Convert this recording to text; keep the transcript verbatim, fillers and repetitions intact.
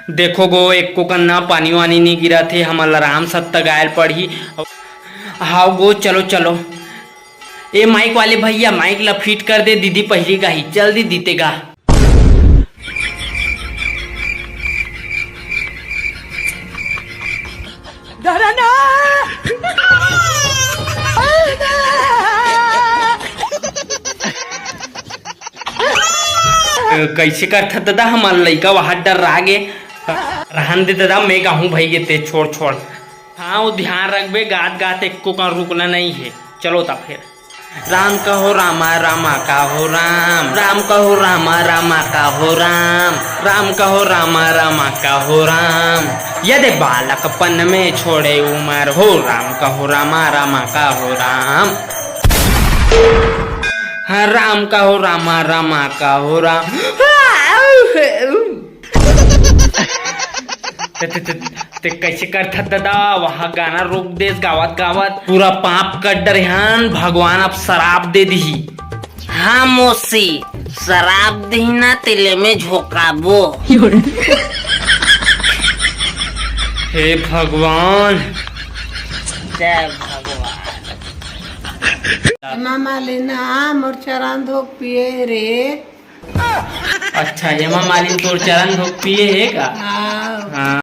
देखो गो, एको कन ना पानी वानी नी गिरत हे, हमन ल आराम सत्ता गायल पड़ही। हाव गो, चलो चलो। ए माइक वाले भैया, माइक ल फिट कर दे, दीदी पहिली गाही, जल्दी दीते गा। कइसे करथस ददा, हमर लइका वहाँ डर्रा गे। रहन दे ददा, मैं गाहूँ भई गे ते, छोड़ छोड़। हाँ, वो ध्यान रखबे, गात गात एको कन रुकना नहीं है। चलो ता फिर। राम कहो रामा, रामा कहो राम, राम कहो रामा, रामा कहो राम, राम कहो रामा, रामा कहो राम। यदि बालकपन में छोड़े उमर हो, राम कहो रामा, रामा कहो राम। हाँ, राम कहो रामा, रामा कहो राम। ते, ते, ते, ते कइसे करथस ददा? वहाँ गाना रोक देस, गावत गावत पूरा पाप कर डरे हन। भगवान अब सराप दे दिही। हाँ मौसी, सराप दिही ना, तेले में झोंकाबो। हे भगवान। जय भगवान। मामा लेना मोर चरण धोक पिए रे। अच्छा, हेमा मालिन तोर चरण धोक पिए हे का? हाँ। हाँ।